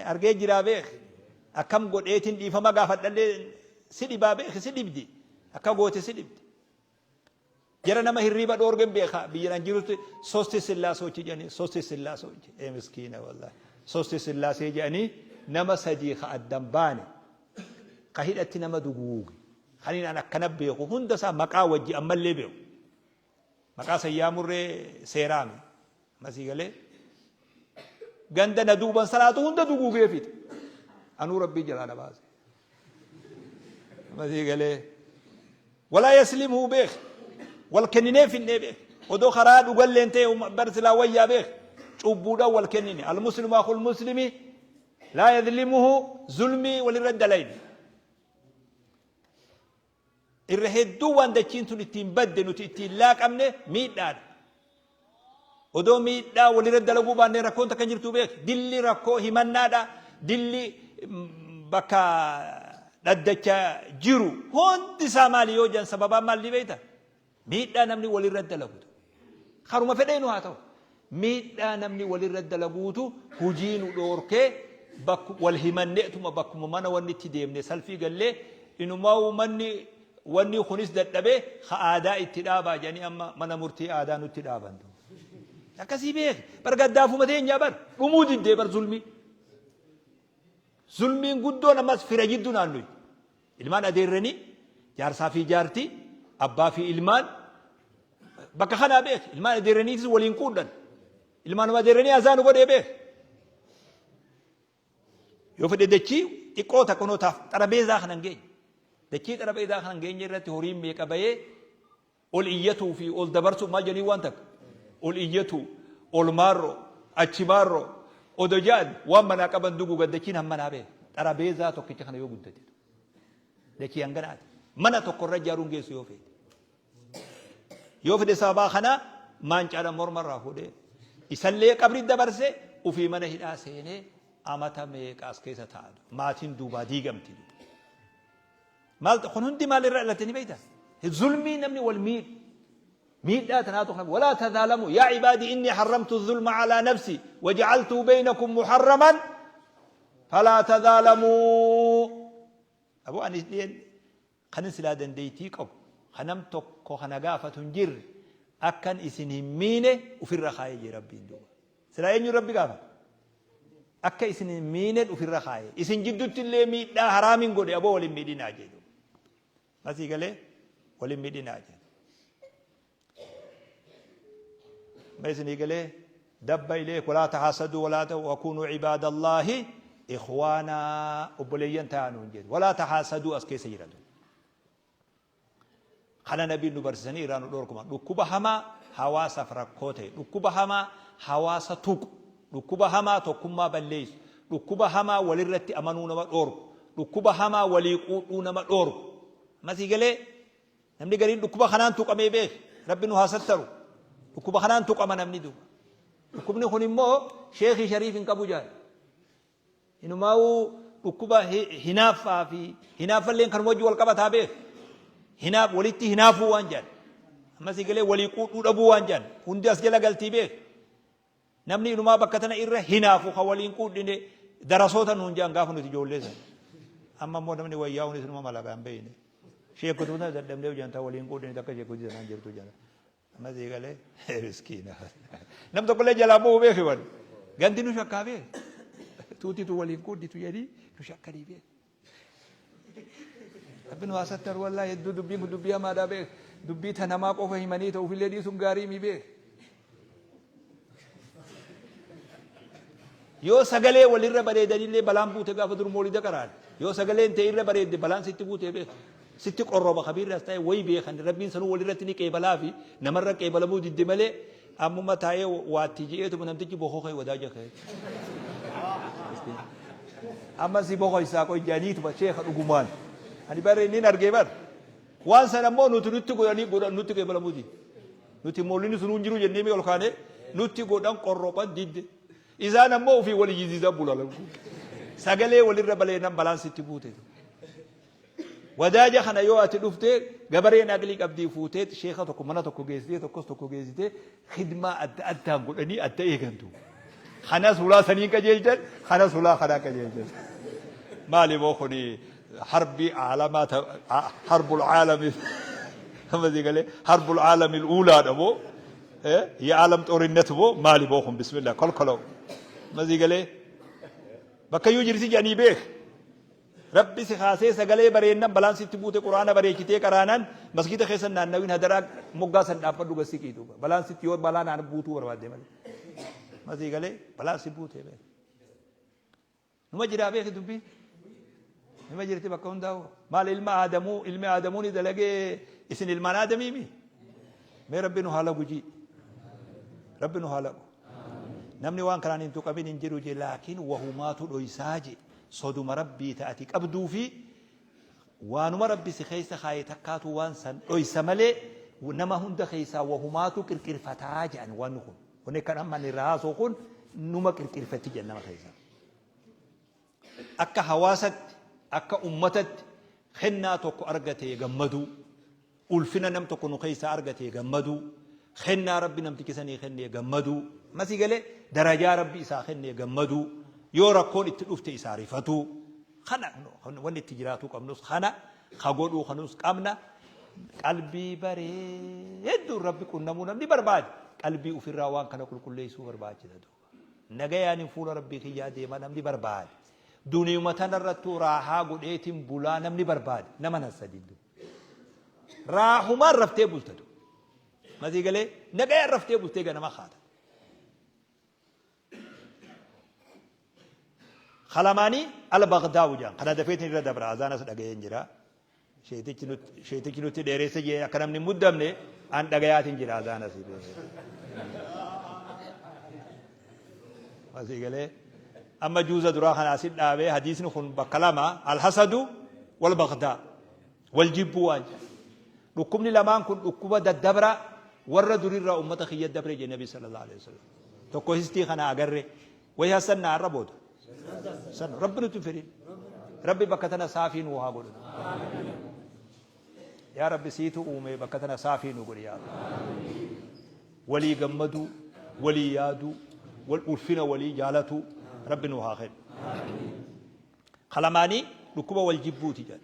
Argee jiraa beek. Akkam godheetiin dhiifama gaafadhallee si dhibaa beek, si dhibdi. Akka goote si dhibdi. Jara nama hirriiba dhoorgen beeka biyya nan jirutti sosti sillaasoochi jedhanii, sosti sillaasoochi, ee miskiina wallahi, sosti sillaasee jedhanii nama sadii ka addan baane ka hidhatti nama duguuge kaniin an akkana beeku hunda isaa maqaa wajji ammallee beeku. Maqaa san yaamurree seeraami. Amma sii galee ganda na duuban salaatu hunda duguugee fixe. Anuu rabbii jalaa na baase. Amma sii galee walaa yaslimuu beek, wal kenninee finnee beek, odoo karaa dhugalleen ta'e bar silaa wayyaa beek, cubbuudhaan wal kennine. Almuslimu akul muslimi laa yadlimuhu, zulmii walirra dalayne. Irra hedduu waan dachiin tun ittiin badde nuti ittiin laaqamne miidhaadha. Odoo miidhaa walirra dalaguu baannee rakkoon takka hin jirtuu beeki. Dilli rakkoo himannaadha. Dilli bakka dhaddacha jiru hundi isaa maali yoo jedhan sababaan maal ni beekta? Miidhaa namni walirra dalagutu. Karuma fedheenu haa ta'u. Miidhaa namni walirra dalaguutu hujii nu dhoorkee bakku wal himanneetuma bakkuma mana wanni itti deemne salfii gallee inumaa'uu manni wanni kunis dadhabee ka aadaa itti dhaabaa jedhanii amma mana murtii aadaa nutti dhaaban. Akkasii beeki. Bar gaddaafuma teenyaa bar dhumuu diddee bar zulmii. Zulmiin guddoon ammas fira jiddu naannoyi. Ilmaan adeerranii, jaarsaa fi jaartii, abbaa fi ilmaan bakka kanaa beeki. Ilmaan adeerraniitis waliin quudhan. Ilmaanuma adeerranii azaa nu godhee beeki. Yoo fedhe dachii xiqqoo takka kunoo taaf xarabeezaa kana hin geenye. Dachii xarabeezaa kana hin geenye irratti horiin meeqa bahee ol iyyatuu fi ol dabarsuu maal jedhanii waan takka ol iyyatuu ol maarroo achi maarroo odo ja'an waan manaa qaban duguugan dachiin hammanaa beeka. Xarabeezaa tokkicha kana yoo guddate dachii hanganaati. Mana tokko irra ijaaruun geessu yoo feete. Yoo fedhe sababaa kana maancaadhaan morma irraa fuudhee isallee qabri dabarse ofii mana hidhaa seenee amata meeqa as keessa taa'a. Maatiin duubaa diigamti. Maal kun hundi maal irra dhalate ni beekta? Zulmii namni wal miidhu. Miidhaa tanaatu kana walaa tadaalamu yaa ibaadii inni harramtu zulma alaa nafsi wajacaltuu beeynakum muharraman falaa tadaalamuu. Aboo ani dhiyeen kanin silaa dandeeytii qabu ka nam tokko kana gaafatu hin jirre akkan isin hin miine ufirra kaayee jee rabbiin duuba. Silaa eenyuun rabbi gaafata? Akka isin hin miinen ufirra kaaye. Isin jiddutti illee miidhaa haraamin godhe, aboo wal hin miidhinaa jee duuba. Masii galee wal hin miidhinaa jee. Ma isinii galee dabba ileek walaa tahaasaduu walaa ta'u wakuunuu cibaadallaahi ikhwaanaa, obboleeyyan ta'aa nuun jedhu. Walaa tahaasaduu as keessa jira duuba. Kana Nabiin nu barsiisanii irraa nu dhoorkuman. Dhukkuba hamaa hawaasaaf rakkoo ta'e, dhukkuba hamaa hawaasa tuqu, dhukkuba hamaa tokkummaa balleessu, dhukkuba hamaa walirratti amanuu nama dhoorku, dhukkuba hamaa walii quudhuu nama dhoorku. Amma sii galee namni gariin dhukkuba kanaan tuqamee beeki. Rabbi nu haa sattaru. Dhukkuba kanaan tuqama namni duuba. Dhukkubni kun immoo sheekii shariif hin qabu jaal. Inumaawuu dhukkuba hinaaffaa fi hinaaffalleen kanuma wajji wal qabataa beek. Hinaaf walitti hinaafuu waan jedhan. Amma si galee walii quudhuu dhabuu waan jedhan. Hundi as jala galtii beek. Namni inumaa bakka tana irra hinaafu kan waliin quudhine darasoota nuun jedhan gaafa nuti ijoollee sana. Amma immoo namni wayyaa'uun isinuma malagaa hin beekne. Sheekotuu tana dadhabnee hojjan ta'u waliin quudhine takka sheekotii sanaan jirtu jedhan. Amma sii galee miskiina. Nam tokkollee jalaa bu'uu beeki wal. Ganti nu shakkaa beeki. Tuutitu waliin quudhitu jedhii nu shakkanii beeki. Rabbi nu haa sattaru wallaahi hedduu dubbiin kun dubbii hamaadhaa beeki. Dubbii ta namaa qofa himanii ta'uuf illee dhiisuun gaarii mi beeki. Yoo sagalee walirra bareedanillee balaan buute gaafa dur moolida qaraan. Yoo sagaleen ta'e irra bareedde balaan sitti buute beeki. Sitti qorroba kabiirras ta'e wayi beekan rabbiin sanuu walirratti ni qeebalaa fi namarra qeebalamuu didde malee ammuma taa'ee waatti je'eetuma namtichi bokokee wadaaja ka'e. Amma si bokoysaa qoy jedhaniituma sheeka dhugumaan. Ani bare inni argee bar. Waan sana immoo nuti nutti godhanii godhan nutti qeebalamuu didde. Nuti moollinni sunuu hin jiru jennee mi ol kaanee nutti godhan qorroban didde. Isaan ammoo ofii wal iyyisiisaa bula. Sagalee walirra baleenan balaan sitti buute. Wadaaja kana yoo ati dhufte gabareen aqlii qabdii fuutee sheeka tokko mana tokko geessitee tokkos tokko geessitee khidmaa adda addaan godhanii adda eegantu. Kanas hulaa saniin qajeelchan, kanas hulaa kanaan qajeelchan. Maali boo kuni harbii aalamaa harbul aalami amma sii galee harbul aalami uulaadha boo የዓለም ጦርነት boo maali boo kun bismillah kolkolow amma sii galee bakka iyyuu jirti jedhanii beek. Rabbi si kaasee sagalee bareennan balaan sitti buute quraana bareechitee qaraanaan masgiida keessa naannawin hadaraa moggaa san dhaabbadhu gad siqii duuba balaan sitti yoo balaa naan buutuu barbaadde malee. Masii galee balaan si buute beek. Numa jiraa beeki dubbiin. Numa jirti bakka hundaa'u. Maal ilma aadamuu ilmi aadamuu ni dalagee isin ilmaan aadamiimi. Mee rabbi nu haa lagu jii. Rabbi nu haa lagu. Namni waan kanaan hin tuqamin hin jiru je laakiin wahumaatu dhoysaa je soduma rabbii ta ati qabduu fi waanuma rabbi si keessa kaaye takkaatu waan san dhoysa malee nama hunda keessaa wahumaatu qirqirfataa jedhan waan kun. Wanni kan amma inni irraa haasa'u kun numa qirqirfatti jedhan nama keessaa. Akka hawaasatti, akka ummatatti kennaa tokko argatee gammaduu, ulfina nam tokko nu keessaa argatee gammaduu, kennaa Rabbi namticha sanii kennee gammaduu, masii galee darajaa Rabbi isaa kennee gammaduu, yoo rakkoon itti dhufte isaa rifatuu, kana wanni itti jiraatuu qabnus kana, ka godhuu kanus qabna. Qalbii bareedduun Rabbi qunnamuu namni barbaade qalbii ofirraa waan kana qulqulleessuu barbaachisa duuba. Nagayaanin fuula Rabbii kiyyaa deema namni barbaade. Duniyuma tanarrattuu raahaa godheetin bulaa namni barbaade. Nama nan sadiin duuba. Raahumaan raftee bulta duuba. Masii galee nagayaan raftee bultee ganama kaata. Kalamaanii al-Baghdaawu jedhan. Kana dafeetin irra dabra azaanas dhaga'een jira. Sheetichi nutti dheeressa jee akka namni hin muddamne an dhagayaatiin jira azaana si Asii galee amma juuza duraa kana asit dhaabee hadiisni kun bakka lama alhasadu wal bagdaa wal jibbuu waan jedhan. Dhukkubni lamaan kun dhukkuba daddabra warra durirraa ummata kiyya dabre jee nabi sallallahu alaihi wasallam. Tokko histii kana agarre Way hassanna har'a booda. San rabbi nutti hin fedhin. Rabbi bakka tana saafii nuu haa godhu. Yaa Rabbi siitu uume bakka tana saafii nu godhi yaa Rabbi. Walii gammaduu, walii yaaduu, wal ulfina walii jaalatuu Rabbi nuu haa kennu. Kalamaanii dhukkuba wal jibbuuti jedha.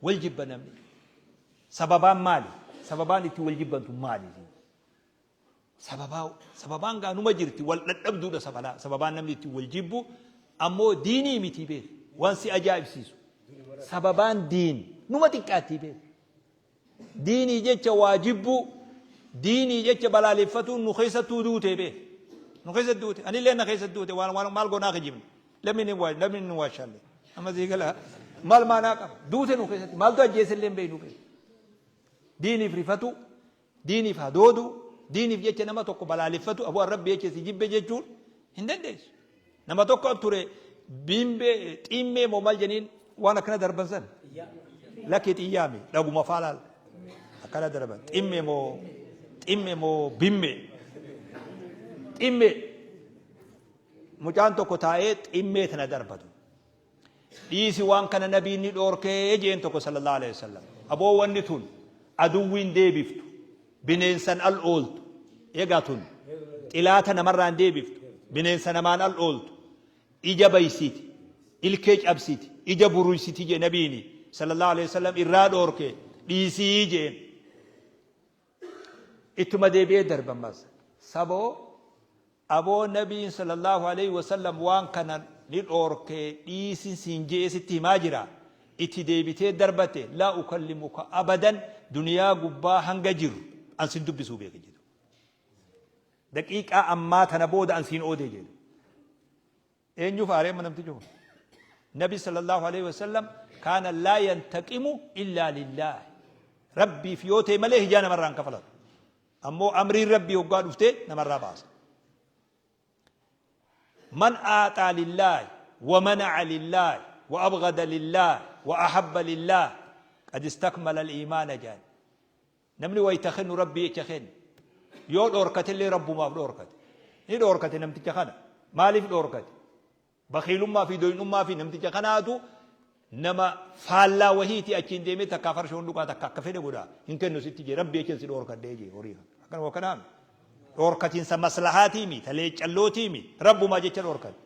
Wal jibba namni. Sababaan maali? Sababaan itti wal jibbantu maali? Sababaa sababaan gaa numa jirti wal dhadhabduudha sabalaa sababaan namni ittiin wal jibbu ammoo diinii miti beek waan si ajaa'ibsiisu sababaan diin numa xiqqaattii beek diinii jecha waa jibbuu diinii jecha balaaleffatuun nu keessattuu duute beek nu keessatti duute anillee na keessatti duute waan waan maal goonaa kijibne lamni ni waa lamni ni waashaalle amma sii gala maal maanaa qaba duute nu keessatti maaltu ajjeesellee hin beeknu beek diiniif rifatu Diiniif hadooduu, diiniif jecha nama tokko balaaleffatu, aboo an Rabbi jecha si jibbe jechuun hin dandeessu. Nama tokko ture biimbee xiimmee moo maal jeniin waan akkana darban san. Lakkii xiyyaami dhaguma faa laal akkana darban ximmee moo ximmee moo bimmee ximmee mucaan tokko taa'ee ximmee tana darbatu. Dhiisi waan kana nabiin ni dhoorkee jeen tokko sallallahu alaihi wasallam. Aboo wanni tun aduwwiin deebiftu bineensan al ooltu eegaa tun xilaata namarraan deebiftu bineensa namaan al ooltu ija baysiti ilkee cabsiti ija buruysiti jee nabiini sallallahu alaihi wasallam irraa dhoorke dhiisii jeen. Ittuma deebi'ee darba ammas. Saboo Aboo Nabiin sallallahu aleyhi wasallam waan kana ni dhoorke dhiisin siin je'ee sitti himaa jira itti deebitee darbate laa ukallimuka abadan duniyaa gubbaa hanga jirru an sin dubbisuu beeki jedhu. Daqiiqaa ammaa tana booda an siin oodee jedhu. Eenyuuf aaree amma namtichi kun? Nabi sallallahu alaihi wasallam kaana laa yantaqimu illaa lillaah. Rabbiif yoo ta'e malee hijaa namarraa hin kafalatu. Ammoo amriin Rabbii hoggaa dhuftee namarraa baasa. Man aaxaa lillaahi wa mana'a lillaahi wa abghada lillaahi wa ahabba lillaahi qad istakmala al-iimaana jedhan. Namni wayta kennu Rabbii jecha kenne. Yoo dhoorkatellee Rabbumaaf dhoorkate. Ni dhoorkate namticha kana. Maaliif dhoorkate? Bakhiilummaa fi doynummaa fi namticha kanaatu nama faallaa wahiiti achiin deemee takkaa farshoon dhugaa takka akka fedhe godha. Hin kennu sitti jee Rabbii jechan si dhoorkadhee jee horii kana. Akkanuma akkanaami. Dhoorkatiinsa maslahaatii mi, ta leeccallootii mi, Rabbumaa jecha dhoorkate.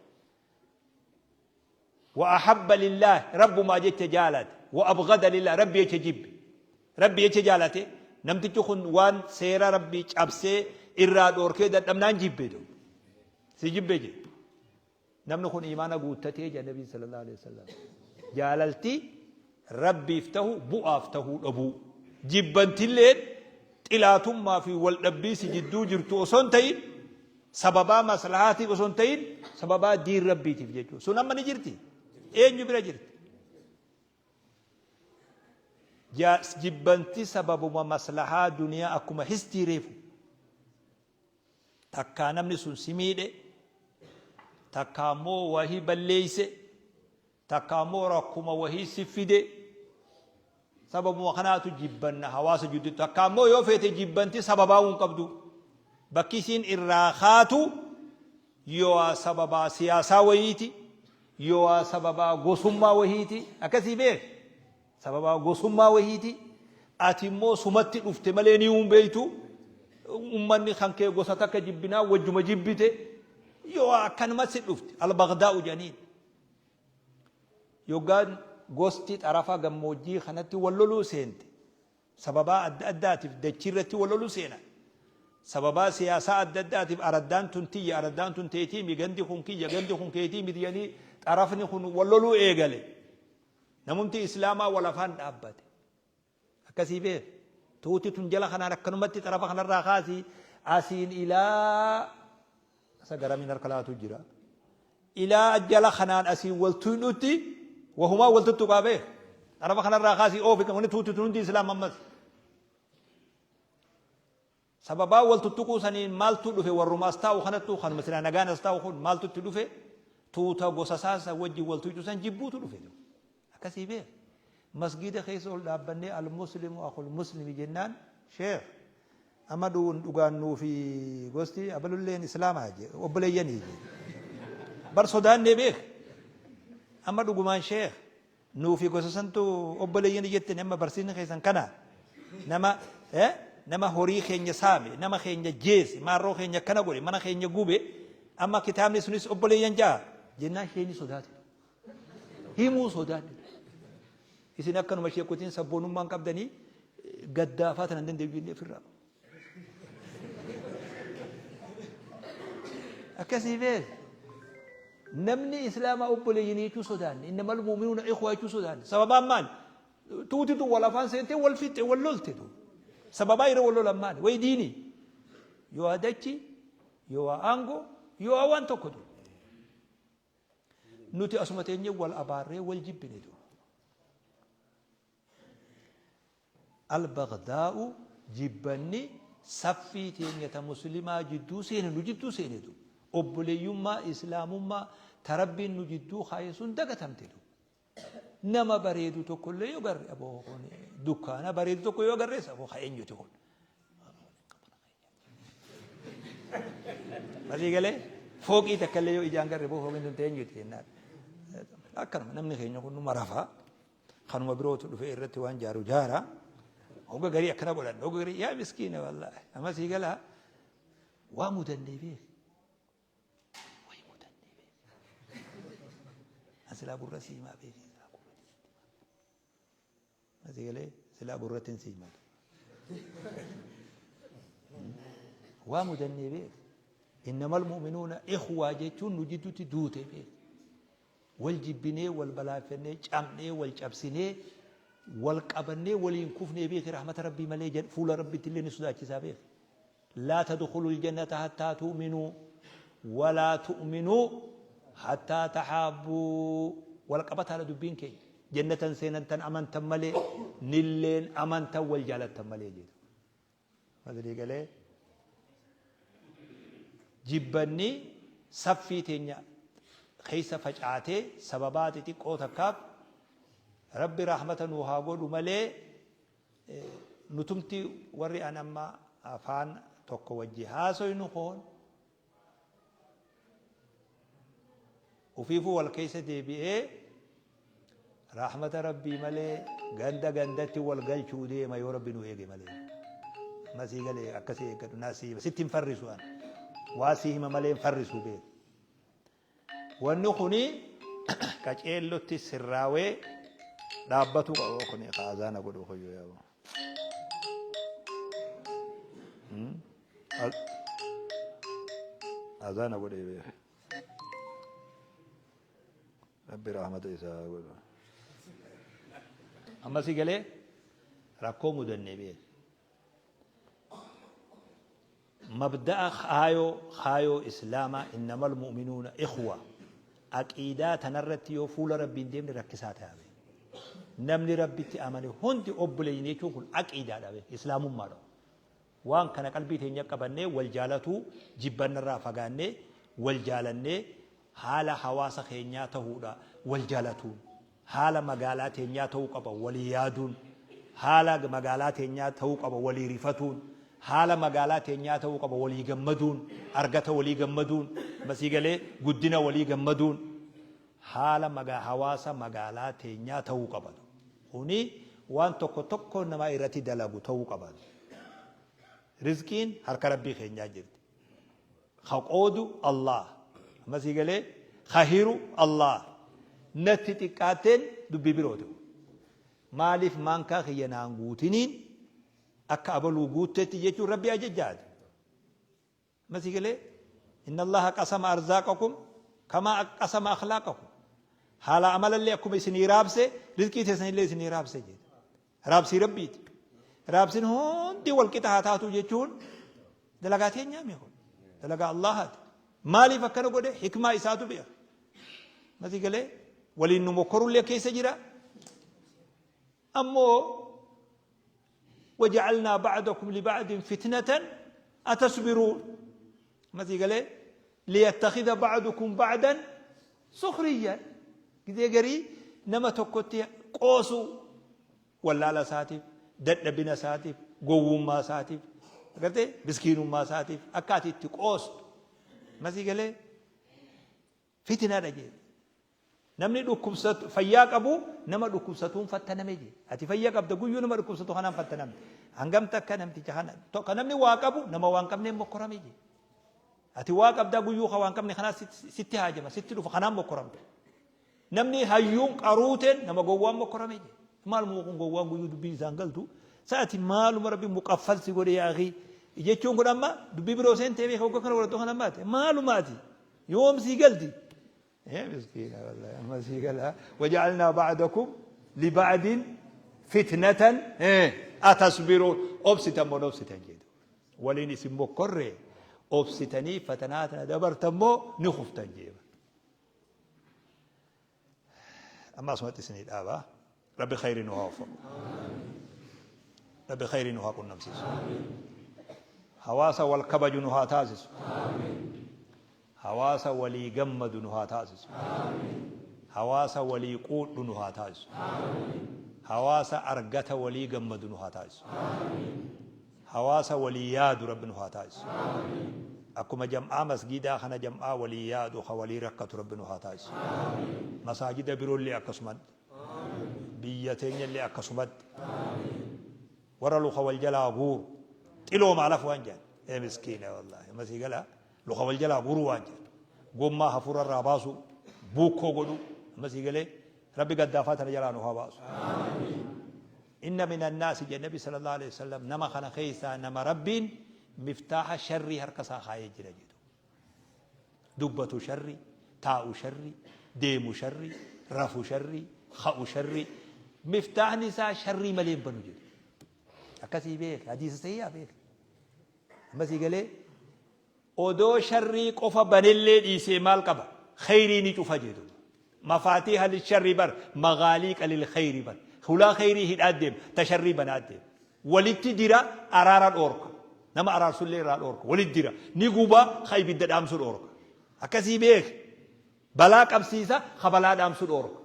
Wa ahabba lillaahi, Rabbumaa jecha jaalate. Wa abghada lillaahi, Rabbi jecha jibbe. Rabbi jecha jaalate, namtichi kun waan seera Rabbii cabsee irraa dhoorkee dadhabnaan jibbe duuba. Si jibbe jedhe. Namni kun iimaana guuttatee jedha Nabiin sallallahu alaihi wasallam. Jaalalti Rabbiif tahu bu'aaf tahuu dhabuu. Jibbantilleen xilaatummaa fi wal dhabbii si jidduu jirtu osoo hin ta'in sababaa maslahaatiif osoo hin ta'in sababaa diin Rabbiitiif jechuudha. Sun amma ni jirti. Eenyu bira jirti? Jibbanti sababuma maslahaa duniyaa akkuma histii reefu. Takkaa namni sun si miidhe, takkaa immoo wahii balleeyse, takkaa immoo rakkuma wahii si fide, sababuma kanaatu jibbanna hawaasa jidduutti. Takkaa immoo yoo feete jibbanti sababaa hin qabdu. Bakki isiin irraa kaatu yoo sababaa siyaasaa wayiiti, yoo sababaa gosummaa wayiiti, akkasii beek. Sababaa gosummaa wahiiti. Ati immoo sumatti dhufte malee ni hin beektu. Ummanni kan kee gosa takka jibbinaa wajjuma jibbite. Yoo akkanuma si dhufte albagdaa'u jedhaniin. Yoggaan gosti xarafa gammoojjii kanatti wal loluu seente. Sababaa adda addaatiif dachii irratti wal loluu seenan. Sababaa siyaasaa adda addaatiif araddaan tun tiyya araddaan tun teetii mi gandi kun kiyya gandi kun keetii miti jedhanii xarafni kun wal loluu eegale. Namumti Islaamaa wal afaan dhaabbate. Akkasii beek. Tuuti tun jala kanaan akkanumatti xarafa kanarraa kaasii asiin ilaa isa garamiin harka laatu jira. Ilaa jala kanaan asiin wal tuynutti wahumaa wal tuttuqaa beek. Xarafa kanarraa kaasii oofi wanni tuuti tun hundi Islaam ammas. Sababaa wal tuttuquu saniin maaltu dhufe warruma as taa'u kanattuu kanuma silaa nagaan as taa'u kun maaltu itti dhufe tuuta gosa isaa san wajjin wal tuyxu san jibbuutu dhufe. Akkasii beek. Masgiida keessa ol dhaabbannee al-muslimu akul muslimi jennaan sheekh amma dhugaan nuufi gosti abalulleen islaamaa jee obboleeyyanii jee. Bar sodaannee beek. Amma dhugumaan sheekh Nuufi gosa santu obboleeyyani jettani amma barsiisni keessan kana nama nama horii keenya saame nama keenya jeese maarroo keenya akkana godhe mana keenya gube amma kitaabni sunis obboleeyyan ja'a jennaan isheen sodaate himuu sodaadhe isin akkanuma sheekotiin sabboonummaan qabdanii gaddaafaa tanan dandeeyyu jennee ofirraa Akkasii beek. Namni Islaamaa obboleeyyanii jechuu sodaanne. Innamal mu'minuuna ikhwaa jechuu sodaanne. Sababaan maali? Tuuti tun wal afaan seentee wal fixxe wal lolte tu. Sababaa yeroo wal lolan maali? Wayi diinii. Yoo adachi, yoo aangoo, yoo waan tokko tu. Nuti asuma teenyee wal abaarree wal jibbine tu. Al-baghdaa'u jibbanni saffii teenya ta muslimaa jidduu seene nu jidduu seene du. Obboleeyyummaa islaamummaa ta Rabbiin nu jidduu kaaye sun dagatamte du. Nama bareedu tokkollee yoo garre aboo kun dukkaana bareedu tokko yoo agarrees aboo ka eenyuti kun. Masii galee fooqii takka illee yoo ijaan garre boo fooqiin tun ta eenyuti jennaan. Akkanuma namni keenya kun numa rafaa. Kanuma birootu dhufee irratti waan jaaru jaara. Hogga garii akkana godhan. Hogga garii yaa miskiina wallaahi. Amma sii galaa waa mudannee beeki. Wayi mudannee beeki. An silaa gurra sii himaa beeki. Silaa gurra sii himaa. Asii galee silaa gurratti hin sii himaa. Waa mudannee beeki. Innamal mu'minuuna ikhwaa jechuun nu jidduutti duute beeki. Wal jibbinee, wal balaaffennee, cabnee, wal cabsinee, wal qabannee waliin kufnee beeki rahmata Rabbii malee jad fuula Rabbitti illee ni sodaachisaa beeki. Laa tadkhulul jannata hattaa tu'minuu walaa tu'minuu hattaa taxaabbuu. Wal qabataadha dubbiin keenya. Jannatan seenan tan amantan malee nilleen amantan wal jaalattan malee jedhu. Walii galee jibbanni saffii teenya keessa facaatee sababaa xixiqqoo takkaaf Rabbi rahmata nuu haa godhu malee nutumti warri an amma afaan tokko wajji haasoynu kun Ufiifuu wal keessa deebi'ee rahmata Rabbii malee ganda gandatti wal galchuu deema yoo Rabbi nu eege malee. Amma sii galee akkasii eeggadhu naa sii hima sitti hin farrisu an. Waa sii hima malee hin farrisu beeku. Wanni kuni qaceellotti sirraawee dhaabbatu qaba kuni azaana godhu koyyoo yaaboo. Azaana godhee beeka. Rabbi rahmata isaa haa godhu. Amma si galee rakkoo mudannee beeka. Mabda'a kaayoo kaayoo Islaamaa innamal mu'minuuna ikhwa aqiidaa tanarratti yoo fuula Rabbiin deemne rakkisaa ta'a beeka. Namni Rabbitti amane hundi obboleeyyan jechuun kun aqiidaadha beeka Islaamummaadha. Waan kana qalbii teenya qabannee wal jaalatuu jibbannarraa fagaannee wal jaalannee haala hawaasa keenyaa tahuudha wal jaalatuun. Haala magaalaa teenyaa ta'uu qaba walii yaaduun. Haala magaalaa teenyaa ta'uu qaba walii rifatuun. Haala magaalaa teenyaa ta'uu qaba walii gammaduun. Argata walii gammaduun. Masii galee guddina walii gammaduun. Haala magaa hawaasa magaalaa teenyaa ta'uu qaba. Kuni waan tokko tokko namaa irratti dalagu ta'uu qaba. Rizqiin harka Rabbii keenyaa jirti. Ka qoodu Allaah. Amma sii galee? Ka hiru Allaah. Natti xiqqaatteen dubbii birooti kun. Maaliif maankaa kiyya naan guutiniin akka abaluu guuttetti jechuun Rabbi ajajjaati. Amma sii galee? Inna Allaha qasama arzaaqakum kamaa qasama akhlaaqakum. Haala amalallee akkuma isinii raabse rizqii teessanillee isinii raabse jedhe. Raabsii Rabbiiti. Raabsin hundi wal qixa haa taatu jechuun dalagaa teenyaa mi kun? Dalagaa Allaahaati. Maaliif akkana godhe? Hikmaa isaatu beeka. Masii galee waliin nu mokkorullee keessa jira. Ammoo waja'alnaa ba'dakum liba'din fitnatan atasbiruun. Masii galee liyattakhidha ba'dukum ba'dan Sukhriyyan, gizee garii nama tokkotti qoosuu, wallaala isaatiif, dadhabina isaatiif, gowwummaa isaatiif, agartee miskiinummaa isaatiif akka ati itti qoostu. Masii galee fitinaadha jee. Namni dhukkubsatu fayyaa qabu nama dhukkubsatuun fattaname jee. Ati fayya qabda guyyuu nama dhukkubsatu kanaan fattanamte. Hangam takka namticha kana tokko namni waa qabu nama waan qabneen mokkorame jee. Ati waa qabdaa guyyuu ka waan qabne kanaa sitti haajama sitti dhufa kanaan mokkoramte. Namni hayyuun qaruuteen nama gowwaan mokkorame jee. Maaluma kun gowwaan guyyuu dubbii isaan galtu. Sa'ati maaluma rabbi muqaffal si godhe yaa akii. Jechuun kun amma dubbii biroo seentee beeka waggaa kana godhattu kana ammaati. Maaluma ati yoom sii galti. Ee miskiina wallahi amma sii gala. Waja'alnaa ba'dakum liba'din fitnatan atasbiruun obsitan moo obsitan jedhu. Waliin isin mokkorre obsitanii fatanaa tana dabartan moo ni kuftan jeeba. Amma asumatti isinii dhaaba. Rabbi khayrii nu haa waffaqu. Rabbi khayrii nu haa qunnamsiisu. Hawaasa wal kabaju nu haa taasisu. Hawaasa walii gammadu nu haa taasisu. Hawaasa walii quudhu nu haa taasisu. Hawaasa argata walii gammadu nu haa taasisu. Hawaasa walii yaadu Rabbi nu haa taasisu. Akkuma jam'aa masgiidaa kana jam'aa walii yaadu ka walii rakkatu Rabbi nu haa taasisu. Masaajida biroollee akkasumatti. Biyya teenyallee akkasumatti. Warra luka wal jalaa guuru. Xilooma alaf waan jedhan. Ee miskiina wallaahi. Masii galaa. Luka wal jalaa guuruu waan jedhan. Gommaa hafuura irraa baasuu. Buukkoo godhuu. Amma sii galee Rabbi gaddaafaa tana jalaa nu haa baasu. Inna minan naasi jedhe Nabi sallallahu alaihi wasallam nama kana keessaa nama Rabbiin miftaaha sharrii harka isaa kaayee jira jedhu. Dubbatu sharri, taa'u sharri, deemu sharri, rafu sharri, ka'u sharri. Miftaahni isaa sharrii malee hin banu jedhu. Akkasii beeki hadiisa sahiihaa beeki. Amma sii galee odoo sharrii qofa banellee dhiisee maal qaba? Kheyrii ni cufa jedhu. Mafaatiiha lisharri bar maghaaliiqa lil kheyri bar. Hulaa kheyrii hidhaa deema ta sharrii banaa deema. Walitti dira araara dhoorka. Nama araarsullee irraa dhoorka. Walitti dira. Ni guba ka ibidda dhaamsu dhoorka. Akkasii beeki. Balaa qabsiisa ka balaa dhaamsu dhoorka.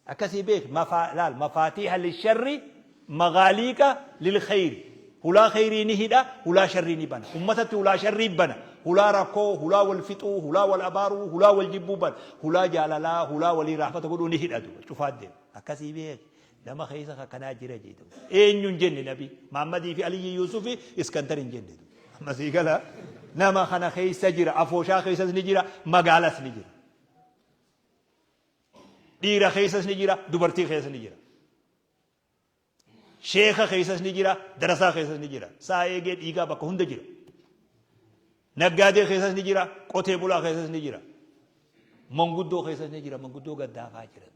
Akkasii beeki mafaa laal mafaatiiha lisharri maghaaliiqa lilkheyri hulaa kheyrii ni hidha hulaa sharrii ni bana ummatatti hulaa sharrii bana hulaa rakkoo hulaa wal fixuu hulaa wal abaaruu hulaa wal jibbuu bana hulaa jaalalaa hulaa walii rahmata godhuu ni hidha duuba cufaa deema akkasii beeki Nama keessa akkanaa jira jedhu. Eenyu hin jenne nabi. Mahammadii fi Aliyyi Yuusufi Iskandar hin jenne. Amma sii gala nama kana keessa jira. Afooshaa keessas ni jira. Magaalas ni jira. Dhiira keessas ni jira. Dubartii keessas ni jira. Sheeka keessas ni jira, darasaa keessas ni jira. Sa'a eegee dhiigaa bakka hunda jira. Naggaadee keessas ni jira, qotee bulaa keessas ni jira. Manguddoo keessas ni jira, manguddoo gaddaafaa jira.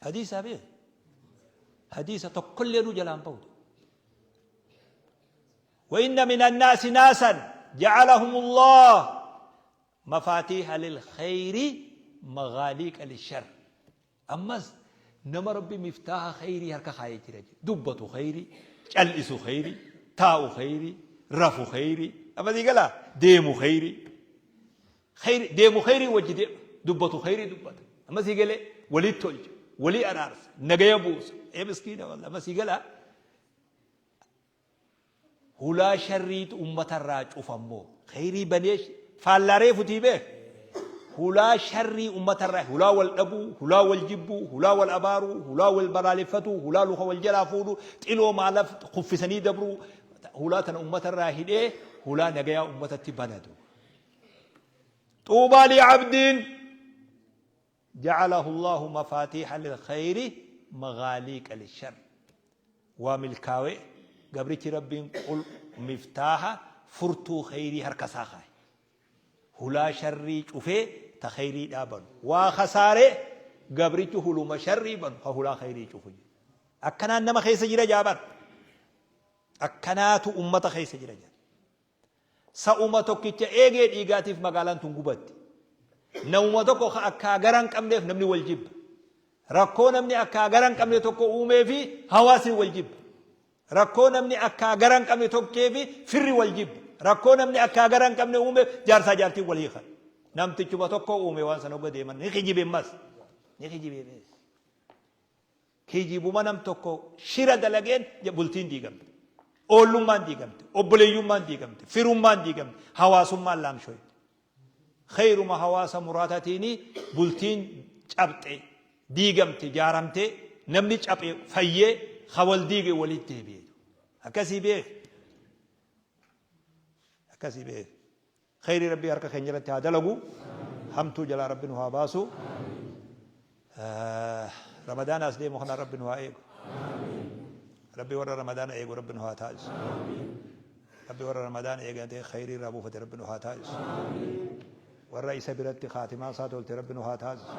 Hadiisaa beek. Hadiisa tokkollee nu jalaan bahu. وإن من الناس ناسا جعلهم الله Mafaatiiha lil kheyri maghaaliiqa lishar. Ammas nama Rabbi miftaaha kheyrii harka kaayee jira jedhe. Dubbatu kheyrii, cal'isu kheyrii, taa'u kheyrii, rafu kheyrii. Amma sii galaa? Deemu kheyrii. Kheyri, deemu kheyrii wajji deema. Dubbatu kheyrii dubbata. Amma sii galee walii tolcha, walii araarsa, nagaya buusa. Ee miskiina wallah. Amma sii galaa? Hulaa sharriitu ummatarraa cufa immoo. Kheyrii banee faallaa reefutii beek. Hulaa sharrii ummatarraa hulaa wal dhabuu, hulaa wal jibbuu, hulaa wal abaaruu, hulaa wal balaaleffatuu, hulaa luka wal jalaa fuudhuu, xiloo maalaf kuffisanii dabruu, hulaa tana ummatarraa hidhee hulaa nagayaa ummatatti banatu. Xuubaa li'abdiin Ja'alahu Allaahu mafaatiiha lilkhayri maghaaliiqa lishar. Waa milkaawe gabrichi Rabbiin qul miftaaha furtuu khayrii harka isaa kaaye. Hulaa sharrii cufee ta khayriidhaa banu. Waa khasaare gabrichi huluma sharrii banu ka hulaa khayrii cufu. Akkanaan nama keessa jira jaa bar. Akkanaatu ummata keessa jira jaa. Sa'uma tokkicha eegee dhiigaatiif magaalaan tun gubatti. Namuma tokko ka akkaa gara hin qabneef namni wal jibba. Rakkoo namni akkaa gara hin qabne tokko uumee fi hawaasni wal jibba. Rakkoo namni akkaa gara hin qabne tokkee fi firri wal jibba. Rakkoo namni akkaa gara hin qabne uumeef jaarsaa jaartiin wal hiikan. Namtichuma tokko uume waan sana hogga deeman ni kijibe ammas. Ni kijibe bees. Kijibuma nam tokko shira dalageen bultiin diigamte. Oollummaan diigamte. Obboleeyyummaan diigamte. Firummaan diigamte. Hawaasummaan laamshoyte. Kheyruma hawaasa muraatatiini bultiin cabxe, diigamte, jaaramte, namni caphe fayyee, ka wal diige walitti deebi'e. Akkasii beeki. Akkasii beeki. Kheyrii Rabbii harka keenya irratti haa dalagu. Hamtuu jalaa Rabbi nu haa baasu. Ramadaana as deemu kana Rabbi nu haa eegu. Rabbi warra Ramadaana eegu Rabbi nu haa taasisu. Rabbi warra Ramadaana eegatee kheyrii irraa buufate Rabbi nu haa taasisu. Warra isa biratti kaatimaa isaa tolte Rabbi nu haa taasisu.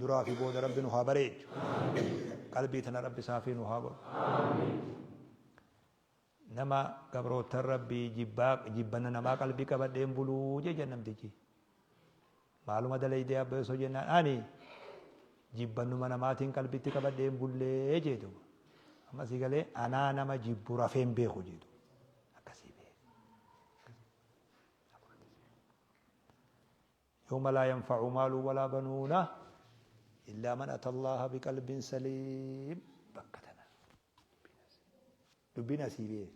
Duraa fi booda Rabbi nu haa bareechu. Qalbii tana Rabbi saafii nu haa godhu. Nama gabroottan Rabbii jibbaa jibbanna namaa qalbii qabadhee hin buluu jee jedhan namtichi. Maaluma dalaydee abba osoo jennaan ani jibbannuma namaatiin qalbitti qabadhee hin bullee jee duuba. Amma sii galee anaa nama jibbu rafee hin beeku jee duuba. Akkasii beeku. Yawma laa yanfa'u maalun walaa banuuna illaa man ata Allaaha biqalbin saliim. Bakka tana dubbiin asii bee.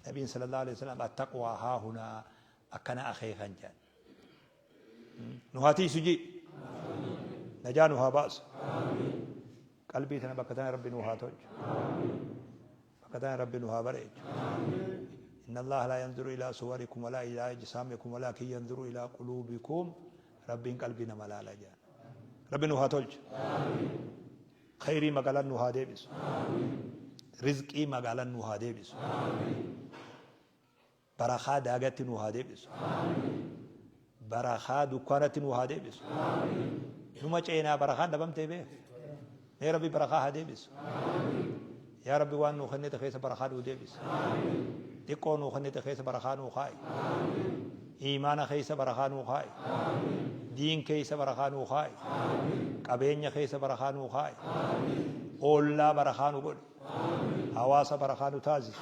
Nabiin sallallahu alaihi wasallam attaqwaa haa hunaa akkana akeekan jedhan. Nu haa tiisu jii. Najaa nu haa baasu. Qalbii tana bakka tana Rabbi nu haa tolchu. Bakka tana Rabbi nu haa bareechu. Inna Allaha laa yanzuru ilaa suwarikum walaa ilaa ajsaamikum walaakin yanzuru ilaa quluubikum. Rabbiin qalbii nama laala jedhan. Rabbi nu haa tolchu. Khayrii magaalaan nu haa deebisu. Rizqii magaalaan nu haa deebisu. Barakaa daagatti nu haa deebisu. Barakaa dukkaanatti nu haa deebisu. Numa ceenaa barakaan dhabamtee beek. Mee Rabbi barakaa haa deebisu. Yaa Rabbi waan nuu kennite keessa barakaa nuu deebisi. Xiqqoo nuu kennite keessa barakaa nuu kaa'i. Iimaana keessa barakaa nuu kaa'i. Diin keessa barakaa nuu kaa'i. Qabeenya keessa barakaa nuu kaa'i. Oollaa barakaa nu godhi. Hawaasa barakaa nu taasisi.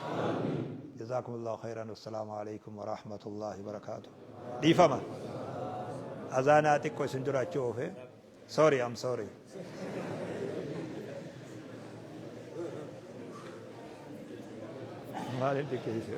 Jazaakumullahu khayran wassalaamu alaikum warahmatullahi wabarakaatuh. Dhiifama. Azaanaa xiqqoo isin dura achi oofe. Sorry, I'm sorry. Maalin xiqqeesse?